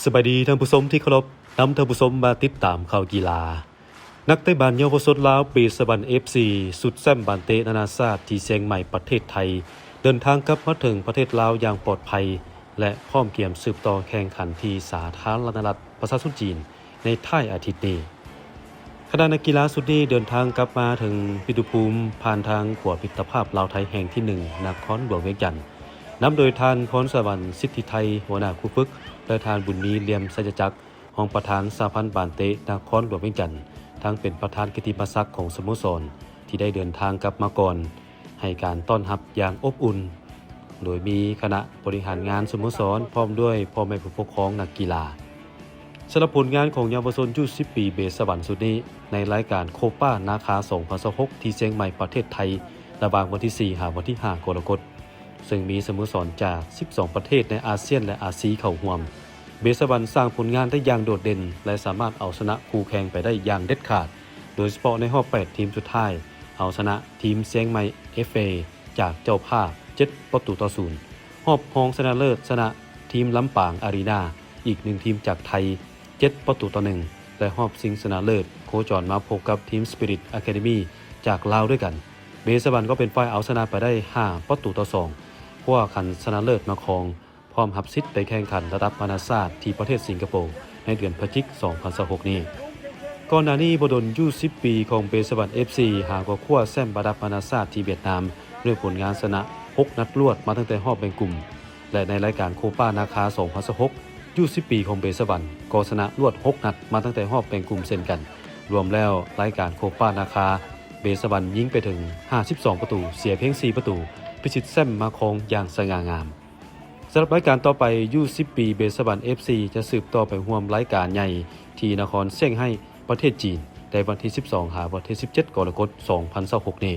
ສະບາຍດີທ່ານຜູ້ຊົມທີ່ເຄົາລົບ, ນຳທ່ານຜູ້ຊົມມາຕິດຕາມຂ່າວກິລາ. ນັກເຕະບານເຍົາວະຊົນລາວ ເບສະຫວັນ ເອັຟຊີ ຊຸດແຊ້ມບານເຕະນານາຊາດທີ່ຊຽງໃໝ່ ປະເທດໄທ ເດີນທາງກັບມາເຖິງປະເທດລາວຢ່າງປອດໄພ ແລະ ພ້ອມກຽມສືບຕໍ່ແຂ່ງຂັນທີ່ສາທາລະນະລັດປະຊາຊົນຈີນໃນທ້າຍອາທິດນີ້. ຄະນະນັກກິລາຊຸດນີ້ເດີນທາງກັບມາເຖິງພິດດຸພູມ ຜ່ານທາງຂົວມິດຕະພາບລາວໄທແຫ່ງທີໜຶ່ງ ນະຄອນຫຼວງວຽງຈັນ, ນຳໂດຍທ່ານ ພອນສະຫວັນ ສິດທິໄທ ຫົວໜ້າຄູຝຶກ ແລະ ທ່ານ ບຸນມີ ຫຼ່ຽມໄຊຍະຈັກ ຮອງປະທານສະຫະພັນບານເຕະນະຄອນຫຼວງວຽງຈັນ, ທັງເປັນປະທານກິດຕິມະສັກຂອງສະໂມສອນທີ່ໄດ້ເດີນທາງກັບມາກ່ອນ, ໃຫ້ການຕ້ອນຮັບຢ່າງອົບອຸ່ນ, ໂດຍມີຄະນະບໍລິຫານງານສະໂມສອນ ພ້ອມດ້ວຍພໍ່ແມ່ຜູ້ປົກຄອງນັກກິລາ. ສຳລັບຜົນງານຂອງເຍົາວະຊົນ ຢູສິບປີ ເບສະຫວັນຊຸດນີ້ ໃນລາຍການໂຄປານາຄາ ສອງພັນຊາວຫົກ ທີ່ຊຽງໃໝ່ ປະເທດໄທ ລະຫວ່າງວັນທີສີ່ ຫາວັນທີຫ້າ ກໍລະກົດ, ເຊິ່ງມີສະໂມສອນຈາກສິບສອງປະເທດໃນອາຊຽນ ແລະ ອາຊີເຂົ້າຮ່ວມ. ເບສະຫວັນສ້າງຜົນງານໄດ້ຢ່າງໂດດເດັ່ນ ແລະ ສາມາດເອົາຊະນະຄູ່ແຂ່ງໄປໄດ້ຢ່າງເດັດຂາດ, ໂດຍສະເພາະໃນຮອບແປດທີມສຸດທ້າຍ ເອົາຊະນະທີມຊຽງໃໝ່ ເອັຟເອ ຈາກເຈົ້າພາບ ເຈັດປະຕູຕໍ່ສູນ, ຮອບຮອງຊະນະເລີດຊະນະທີມລຳປາງອາຣີນາ ອີກໜຶ່ງທີມຈາກໄທ ເຈັດປະຕູຕໍ່ໜຶ່ງ ແລະ ຮອບຊິງຊະນະເລີດໂຄຈອນມາພົບກັບທີມ Spirit Academy ຈາກລາວດ້ວຍກັນ. ເບສະຫວັນກໍເປັນຝ່າຍເອົາຊະນະໄປໄດ້ຫ້າປະຕູຕໍ່ສອງ, ຄວ້າຂັນຊະນະເລີດມາຄອງ, ພ້ອມຮັບສິດໄປແຂ່ງຂັນລະດັບນານາຊາດທີ່ປະເທດສິງກະໂປ ໃນເດືອນພະຈິກ ສອງພັນຊາວຫົກນີ້. ກ່ອນໜ້ານີ້ບໍ່ດົນ ຢູສິບປີຂອງເບສະຫວັນ ເອັຟຊີ ຫາກໍຄວ້າແຊ້ມລະດັບນານາຊາດທີ່ຫວຽດນາມ ດ້ວຍຜົນງານຊະນະຫົກນັດລວດມາຕັ້ງແຕ່ຮອບແບ່ງກຸ່ມ ແລະ ໃນລາຍການໂຄປານາຄາ ສອງພັນຊາວຫົກ ຢູສິບປີຂອງເບສະຫວັນ ກໍຊະນະລວດຫົກນັດມາຕັ້ງແຕ່ຮອບແບ່ງກຸ່ມເຊັ່ນກັນ. ລວມແລ້ວລາຍການໂຄປານາຄາ ເບສະຫວັນຍິງໄປເຖິງຫ້າສິບສອງປະຕູ, ເສຍພຽງສີ່ປະຕູ, ພິຊິດແຊ້ມມາຄອງຢ່າງສະຫງ່າງາມ. ສຳລັບລາຍການຕໍ່ໄປ ຢູສິບປີ ເບສະຫວັນ ເອັຟຊີ ຈະສືບຕໍ່ໄປຮ່ວມລາຍການໃຫຍ່ທີ່ນະຄອນຊຽງໄຮ້ ປະເທດຈີນ ໃນວັນທີສິບສອງ ຫາວັນທີສິບເຈັດ ກໍລະກົດ ສອງພັນຊາວຫົກນີ້.